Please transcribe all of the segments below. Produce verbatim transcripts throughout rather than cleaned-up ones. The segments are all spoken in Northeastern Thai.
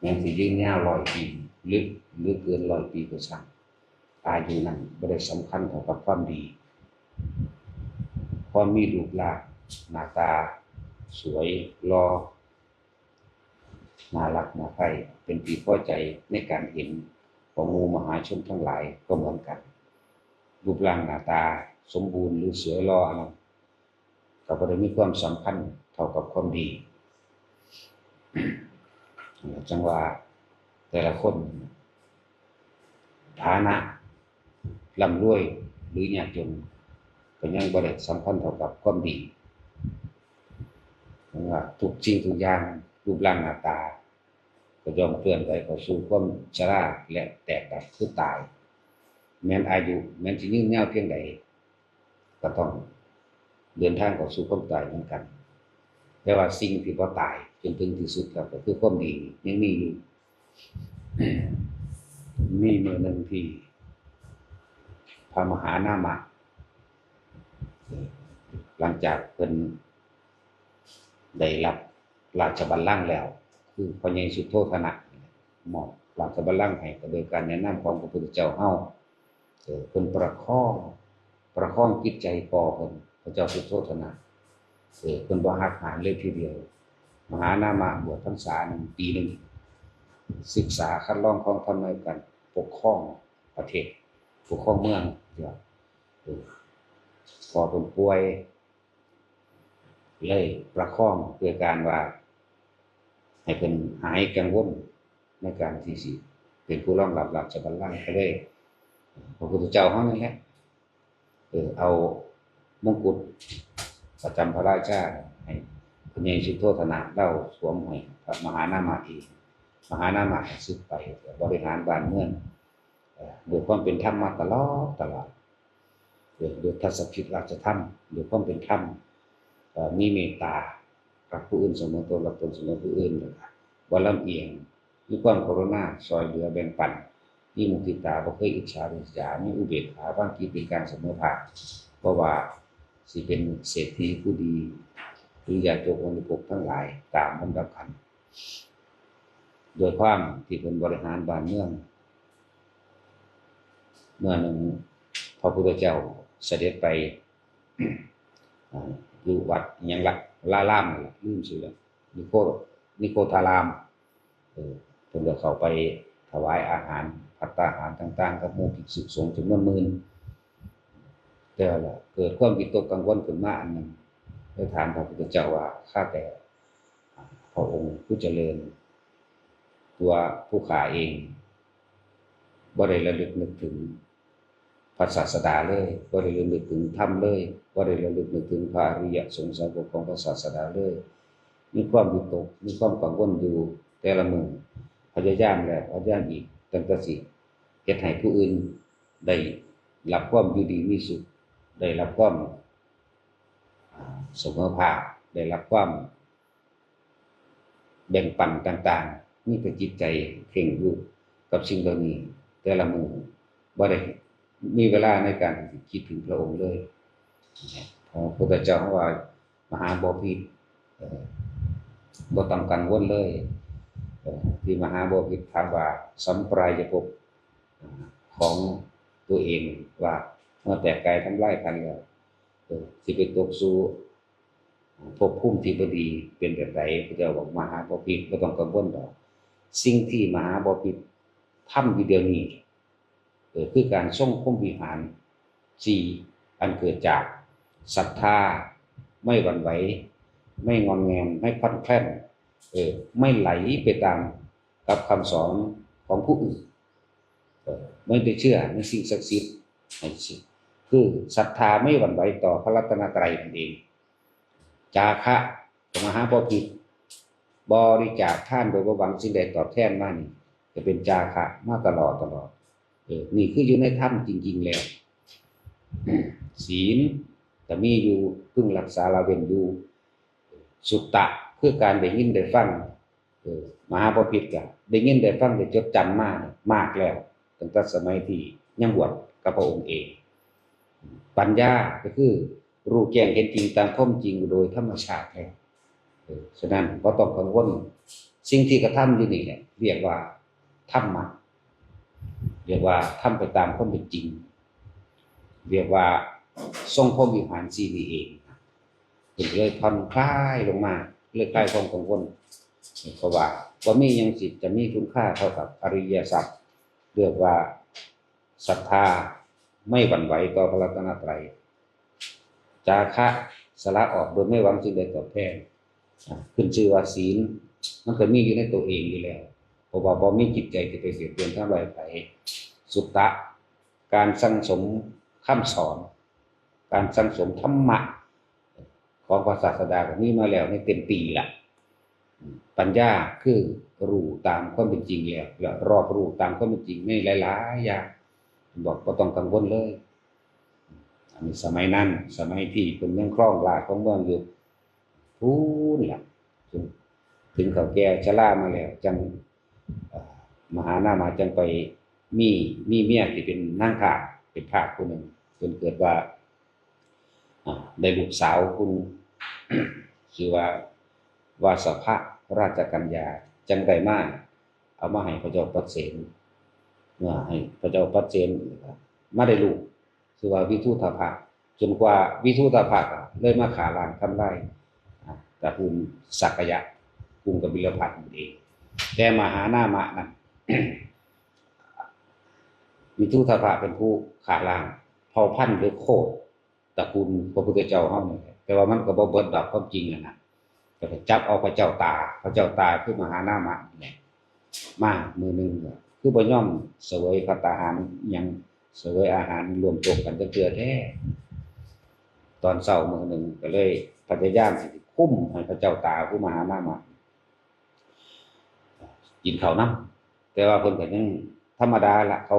แม้นสิยืนยาวร้อยปี หรือ หรือเกินร้อยปีก็ช่าง อายุนั้นบ่ได้สำคัญเท่ากับความดี ความมีรูปร่างหน้าตาสวยหล่อ น่ารักน่าใคร่ เป็นที่พอใจในการเห็นของหมู่มหาชนทั้งหลายก็เหมือนกัน รูปร่างหน้าตาสมบูรณ์หรือสวยหล่ออันนั้น ก็บ่ได้มีความสำคัญเท่ากับความดี จั่งว่าแต่ละคน ฐานะร่ำรวยหรือยากจน ก็ยังบ่ได้สำคัญเท่ากับความดี เพราะว่าทุกสิ่งทุกอย่าง รูปร่างหน้าตา ก็ย่อมเคลื่อนไหวเข้าสู่ความชราและแตกดับคือตาย แม้นอายุแม้นสิยืนยาวเพียงใด ก็ต้องเดินทางเข้าสู่ความตายเหมือนกัน แต่ว่าสิ่งที่บ่ตายจนถึงที่สุดแล้วก็คือความดียังมีอยู่ มีมื้อหนึ่งที่พระมหานามะ หลังจากเพิ่นได้รับราชบัลลังก์แล้ว คือพ่อใหญ่สุโธทนะมอบราชบัลลังก์ให้ก็โดยการแนะนำของพระพุทธเจ้าเฮา เออ เพิ่นประคอง ประคองจิตใจพ่อเพิ่น พระเจ้าสุโธทนะ เออ เพิ่นบ่หักหานเลยทีเดียว มหานามะบวชพรรษาหนึ่งปีหนึ่ง ศึกษาคัดลองของธรรมในการปกครองประเทศ ปกครองเมือง เออ พ่อเพิ่นป่วย เลยประคองด้วยการว่า ให้เพิ่นหายกังวลในการที่สิเป็นผู้รองรับราชบัลลังก์ ก็เลย พระพุทธเจ้าเฮานั่นแหละ เออ เอามงกุฎประจำพระราชาให้พระใหญ่สุโธทนะเล่าสวมให้พระมหานามะเอง มหานามะก็สึกไป บริหารบ้านเมือง เอ่อ ด้วยความเป็นธรรมมาตลอด ตลอด เอ่อ ด้วยทัศพิธราชธรรม ด้วยความเป็นธรรม เอ่อ มีเมตตา รักผู้อื่นเสมอตน รักตนเสมอผู้อื่น แล้วก็บ่ลำเอียง มีความกรุณา ช่วยเหลือแบ่งปัน มีมุทิตา บ่เคยอิจฉาริษยา มีอุเบกขา วางจิตเป็นกลางเสมอภาค เพราะว่าสิเป็นเศรษฐีผู้ดี หรือยาจกบริโภคทั้งหลายตามลำดับขั้น โดยความที่เพิ่นบริหารบ้านเมือง เมื่อหนึ่งพระพุทธเจ้าเสด็จไป อ่า อยู่วัดอิหยังละ ลารามนั่นล่ะ ลืมชื่อแล้ว นิโค นิโคทาราม เออ เพิ่นก็เข้าไปถวายอาหาร ภัตตาหารต่างๆ กับหมู่ภิกษุสงฆ์จำนวนหมื่น แต่ว่าเกิดความวิตกกังวลขึ้นมาอันหนึ่ง ได้ถามพระพุทธเจ้าว่า ข้าแต่พระองค์ผู้เจริญ ตัวผู้ข้าเอง บ่ได้ระลึกนึกถึงพระศาสดาเลย บ่ได้ระลึกนึกถึงธรรมเลย บ่ได้ระลึกนึกถึงพระอริยสงฆ์สาวกของพระศาสดาเลย มีความวิตก มีความกังวลอยู่แต่ละมื้อ พยายามแล้วพยายามอีก ตั้งแต่สิเฮ็ดให้ผู้อื่นได้รับความอยู่ดีมีสุข ได้รับความ อ่า เสมอภาค ได้รับความแบ่งปันต่างๆ มีแต่จิตใจเพ่งอยู่กับสิ่งเหล่านี้ แต่ละมื้อบ่ได้มีเวลาในการที่สิคิดถึงพระองค์เลย พระพุทธเจ้าว่ามหาบพิตร เอ่อ บ่ต้องกังวลเลย เอ่อ ที่มหาบพิตรถามว่าสัมปรายภพ อ่า ของตัวเองว่าเมื่อแตกกายทำลายขันธ์แล้ว เออ สิไปตกสู่ภพภูมิที่บ่ดีเป็นแบบใด พระเจ้าบอกมหาบพิตรบ่ต้องกังวลดอก สิ่งที่มหาบพิตรทำอยู่เดี๋ยวนี้ เออ คือการทรงพรหมวิหารสี่ อันเกิดจากศรัทธา ไม่หวั่นไหว ไม่งอนแงน ไม่คลอนแคลน เออ ไม่ไหลไปตามกับคำสอนของผู้อื่น เออ ไม่ไปเชื่อในสิ่งศักดิ์สิทธิ์ คือศรัทธาไม่หวั่นไหวต่อพระรัตนตรัยนั่นเอง จาคะ มหาบพิตร บริจาคทานโดยบ่หวังสิ่งใดตอบแทนมานี่ จะเป็นจาคะมาตลอดตลอด เออ นี่คืออยู่ในธรรมจริงๆแล้ว ศีลก็มีอยู่ พึงรักษาละเว้นอยู่ สุตตะ คือการได้ยินได้ฟัง เออ มหาบพิตรก็ได้ยินได้ฟังได้จดจำมาเนี่ยมากแล้ว ตั้งแต่สมัยที่ยังบวชกับพระองค์เอง ปัญญาก็คือรู้แจ้งเห็นจริงตามความจริงโดยธรรมชาติแล้ว เออ ฉะนั้นบ่ต้องกังวล สิ่งที่กระทำอยู่นี่แหละ เรียกว่าธรรมะ เรียกว่าทำไปตามความเป็นจริง เรียกว่าทรงพรหมวิหารสี่นี่เอง เพิ่นเลยผ่อนคลายลงมา เลยคลายความกังวล เพราะว่าบ่มีหยังสิจะมีคุณค่าเท่ากับอริยสัจ เรียกว่าศรัทธาไม่หวั่นไหวต่อพระรัตนตรัย จาคะสละออกโดยไม่หวังสิ่งใดตอบแทน อ่า ขึ้นชื่อว่าศีล มันก็มีอยู่ในตัวเองอยู่แล้ว เพราะว่าบ่มีจิตใจที่ไปเบียดเบียนทำลายไผ สุตตะ การสั่งสมคำสอน การสั่งสมธรรมะ ของพระศาสดาก็มีมาแล้วในเต็มที่ละ ปัญญาคือรู้ตามความเป็นจริงแล้ว และรอบรู้ตามความเป็นจริงในหลายๆอย่าง บอกบ่ต้องกังวลเลย อันนี้สมัยนั้น สมัยที่เพิ่นยังครองราชย์ครองเมืองอยู่ พู้นล่ะ ถึง ถึงเขาแก่ชรามาแล้ว จัง เอ่อ มหานามะจังไปมี มีเมียที่เป็นนางทาส เป็นทาสผู้หนึ่ง จนเกิดว่า อ่า ได้ลูกสาวผู้หนึ่ง ชื่อว่าวาสภะราชกัญญา จังได้มา เอามาให้พระเจ้าปัดเสน เมื่อให้พระเจ้าปัดเสน มาได้ลูก ชื่อว่าวิทูธพะ จนกว่าวิทูธพะเลยมาฆ่าล้างทำลาย อ่า ตระกูลสักยะ กรุงกบิลพัสดุ์นั่นเอง แต่มหานามะนั้น วิทูธพะเป็นผู้ฆ่าล้างเผ่าพันธุ์หรือโคตรตระกูลพระพุทธเจ้าเฮานี่แหละ แต่ว่ามันก็บ่เบิดดอกความจริงอะนะ ก็ไปจับเอาพระเจ้าตา พระเจ้าตาคือมหานามะนี่แหละ มามื้อหนึ่งก็คือบ่ยอมเสวยภัตตาหารอิหยัง เสวยอาหารร่วมโต๊ะกันจักเทื่อแท้ ตอนเช้ามื้อหนึ่งก็เลยพยายามสิคุมให้พระเจ้าตาคือมหานามะ กินข้าวนำ แต่ว่าเพิ่นก็ยังธรรมดาละ เขา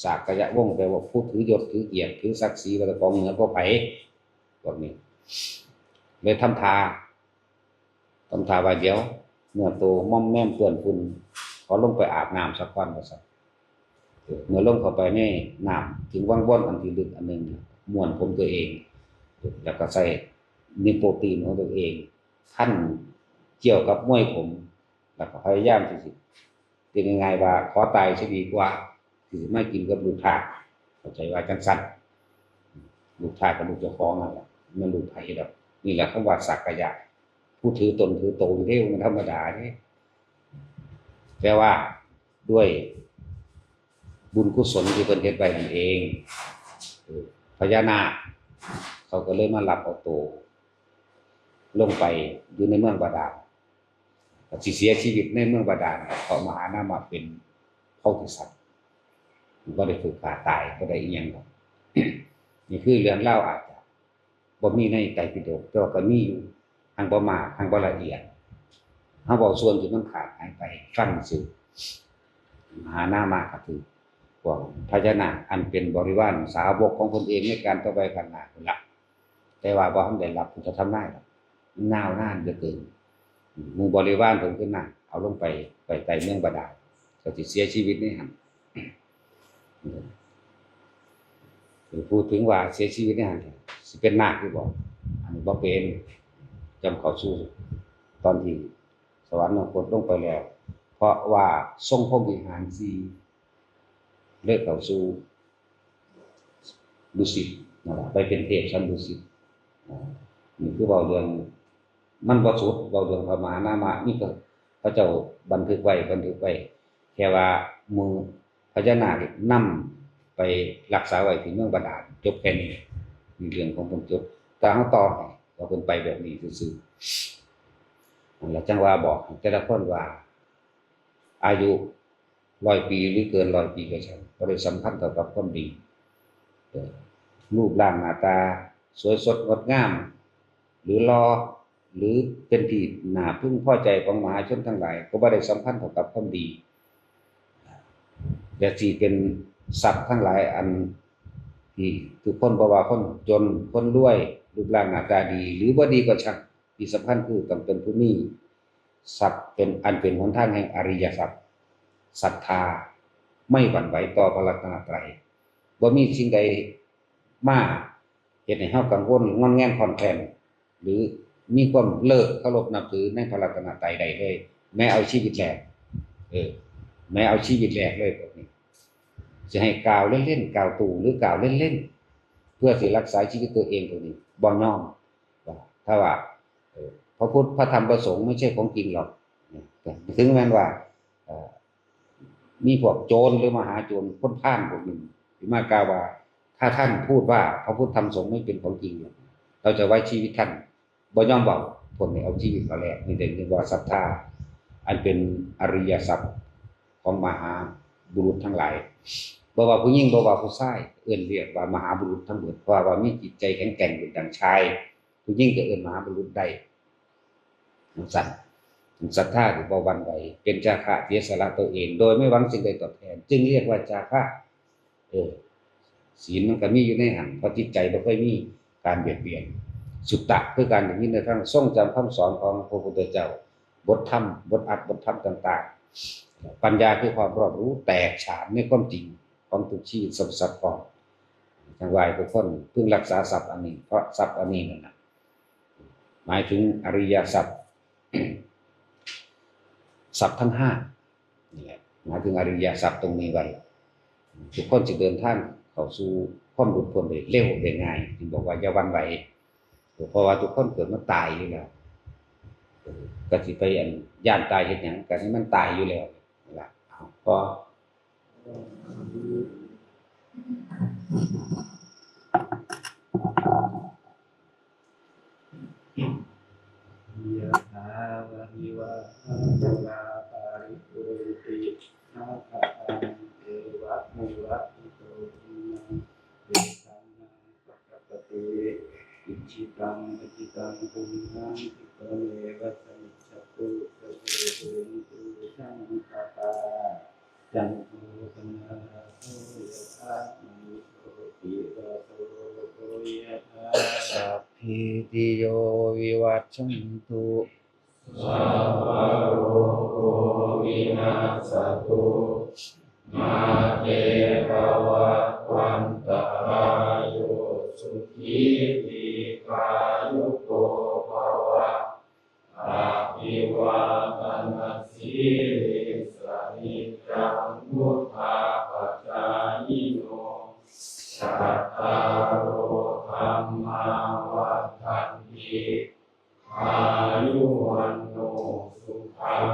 สากยะวงศ์ แปลว่าผู้ถือยศถือเกียรติถือศักดิ์ศรีว่าเจ้าของเหนือกว่าไผ พวกนี้ เลยทำท่า ทำท่าว่าเดี๋ยว เนื้อโตมอมแมมเปื้อนฝุ่น ขอลงไปอาบน้ำสักก่อนว่าซั่น เออ เมื่อลงเข้าไปในน้ำ ถึงวังวนอันที่ลึกอันหนึ่ง ม้วนผมตัวเอง แล้วก็ใส่นิโคตินของตัวเอง ขั้นเกี่ยวกับมวยผม แล้วก็พยายามที่สิ เป็นยังไงว่าขอตายซะดีกว่า ที่สิมากินกับลูกทาส เข้าใจว่าจังซั่น ลูกทาสกับลูกเจ้าของนั่นแหละ มันลูกไผดอก นี่แหละคำว่าสักยะ ผู้ถือตนถือโตอยู่เด้ มันธรรมดาเด้ แต่ว่าด้วยบุญกุศลที่เพิ่นเฮ็ดไว้นั่นเอง เออ พญานาคเขาก็เลยมารับเอาโต ลงไปอยู่ในเมืองบาดาล ก็สิเสียชีวิตในเมืองบาดาล เพราะมหานามะเป็นโพธิสัตว์ บ่ได้ถูกฆ่าตาย บ่ได้อิหยังดอก นี่คือเรื่องราวอาจจะบ่มีในไตรปิฎก แต่ว่าก็มีอยู่ หั่งบ่มาก หั่งบ่ละเอียด เฮาเว้าส่วนที่มันขาดหายไป ฟังซื่อ มหานามะก็คือพวกพญานาคอันเป็นบริวารสาวกของเพิ่นเองในการต่อไปข้างหน้าพุ้นละ แต่ว่าบ่ทันได้รับพุทธธรรมนายดอก มันยาวนานเหลือเกิน หมู่บริวารเพิ่นคือนาค เอาลงไป ไปใต้เมืองบาดาล ก็สิเสียชีวิตในหั่น หรือพูดถึงว่าเสียชีวิตในหั่น สิเป็นนาคหรือบ่ อันนี้บ่เป็น จำเข้าสู่ตอนที่สวรรคตลงไปแล้ว เพราะว่าทรงพรหมวิหารสี่ เลยเข้าสู่ดุสิตนั่นล่ะ ไปเป็นเทพชั้นดุสิต อ่า นี่คือเว้าเรื่อง มันบ่สุด เว้าเรื่องพระมหานามะ นี่ก็พระเจ้าบันทึกไว้ บันทึกไว้ แค่ว่าหมู่พญานาคนำไปรักษาไว้ที่เมืองบาดาล จบแค่นี้ มีเรื่องของเพิ่นจบ แต่เฮาต่อให้ว่าเพิ่นไปแบบนี้ซื่อๆ นั่นล่ะ จังว่าบอกให้แต่ละคนว่า อายุร้อยปีหรือเกินร้อยปีก็ช่าง บ่ได้สำคัญเท่ากับความดี เออ รูปร่างหน้าตาสวยสดงดงาม หรือหล่อ หรือเป็นที่น่าพึงพอใจของมหาชนทั้งหลาย ก็บ่ได้สำคัญเท่ากับความดี และที่เป็นทรัพย์ทั้งหลายอันที่ทุกคน บ่ว่าคนจน คนรวย รูปร่างหน้าตาดี หรือบ่ดีก็ช่าง ที่สำคัญคือต้องเป็นผู้มีทรัพย์เป็นอันเป็นหนทางแห่งอริยทรัพย์ ศรัทธา ไม่หวั่นไหวต่อพระรัตนตรัย บ่มีสิ่งใดมาเฮ็ดให้เฮากังวลงอนแงนคลอนแคลน หรือมีความเลิกเคารพนับถือในพระรัตนตรัยได้เลย แม้เอาชีวิตแลก เออ แม้เอาชีวิตแลกเลยพวกนี้ สิให้กล่าวเล่นๆ กล่าวตู่หรือกล่าวเล่นๆ เพื่อสิรักษาชีวิตตัวเองตรงนี้ บ่ยอม ว่า ถ้าว่า เอ่อ พระพุทธ พระธรรม พระสงฆ์ไม่ใช่ของจริงหรอก ถึงแม้ว่า เอ่อ มีพวกโจรหรือมหาโจร คนพาลพวกหนึ่ง ที่มากล่าวว่า ถ้าท่านพูดว่าพระพุทธธรรมสงฆ์ไม่เป็นของจริง เราจะไว้ชีวิตท่าน บ่ยอมเว้า พวกนี้เอาชีวิตมาแลก นี่เรียกว่าศรัทธา อันเป็นอริยทรัพย์ของมหาบุรุษทั้งหลาย บ่ว่าผู้หญิง บ่ว่าผู้ชาย เอิ้นเรียกว่ามหาบุรุษทั้งหมด เพราะว่ามีจิตใจแข็งแกร่งเป็นดังชาย ผู้หญิงก็เอิ้นมหาบุรุษได้ จั่งซั้น ศรัทธาที่บ่หวั่นไหว เป็นจาคะ เสียสละตัวเอง โดยไม่หวังสิ่งใดตอบแทน จึงเรียกว่าจาคะ เออ ศีลมันก็มีอยู่ในหั้น เพราะจิตใจบ่เคยมีการเบียดเบียน สุตตะ คือการได้ยินได้ฟัง ทรงจำคำสอนของพระพุทธเจ้า บทธรรม บทอัตถ บทธรรมต่างๆ ปัญญาคือความรอบรู้แตกฉานในความจริงของทุกชีวิตสรรพสัตว์พ้อง จั่งว่าให้ทุกคนพึงรักษาทรัพย์อันนี้ เพราะทรัพย์อันนี้นั่นน่ะ หมายถึงอริยทรัพย์ ทรัพย์ทั้งห้า นี่แหละ หมายถึงอริยทรัพย์ตรงนี้ไว้ ทุกคนสิเดินทางเข้าสู่ความหลุดพ้นได้เร็วได้ง่าย จึงบอกว่าอย่าหวั่นไหว เพราะว่าทุกคนเกิดมาตายอยู่แล้ว ก็สิไปอันย้านตายเฮ็ดหยัง ก็ให้มันตายอยู่แล้ว นั่นล่ะ เอา พอ ยะถาวาริวะหาปูราปาริปูเรนติสาคารัง เอวะเมวะอิโตทินังเปตานัง ปะกะปะติ อิจิตังปัจิตังตุมหัง คิปะเมวะสมิจฉตุ สัพเพ เรนตุ สังกปปา จันโทปนารโส ยะถามะณิโชติราโส ยะถา สัพพีติโยวิวัชชันตุ สัพพะโรโควินัสสะตุ มาเตภะวัตวันตะราโย สุขีทีฆายุโกภะวะ อะภิวาทะนะสีลิสสะ นิจจังวุฑฒาปะจายิโน จัตตาโรธัมมาวัฑฒันติ อายุวัณโณสุขัง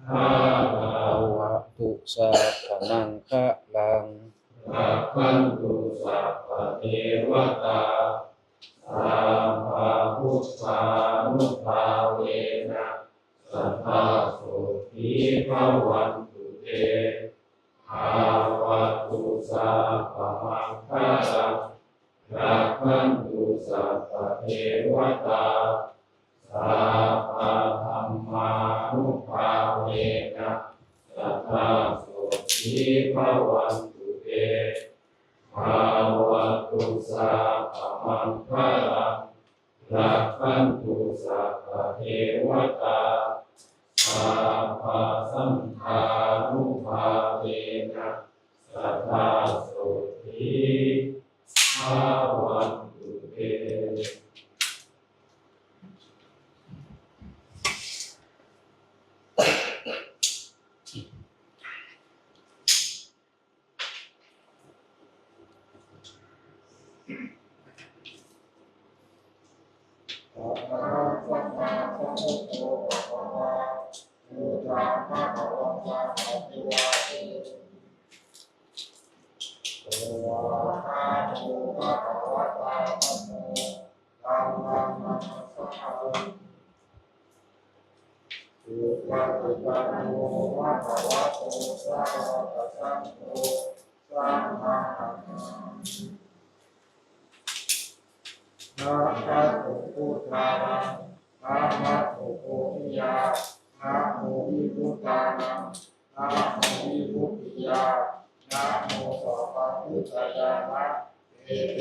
พะลัง ภะวะตุ สัพพะมังคะลัง รักขันตุ สัพพะเทวะตา สัพพะพุทธานุภาเวนะ สะดาโสตถีภะวันตุเต ภะวะตุ สัพพะมังคะลัง รักขันตุ สัพพะเทวะตา สัพพะธัมมานุภาเวนะ สะดาโสตถีภะวันตุเต ภะวะตุ สัพพะมังคะลัง รักขันตุ สัพพะเทวะตา สัพพะสังฆานุภาเวนะ สะดาโสตถีภะวันตุเต สุปฏิปันโน ภะคะวะโต สาวกสังโฆ สัมมาสัมพุทธัสสะ นะโมพุทธานัง นะโมโพธิยา นะโมวิพุทธานัง นะโมวิพุทธิยา นะโมสัพพะพุทธญาณะ เอเต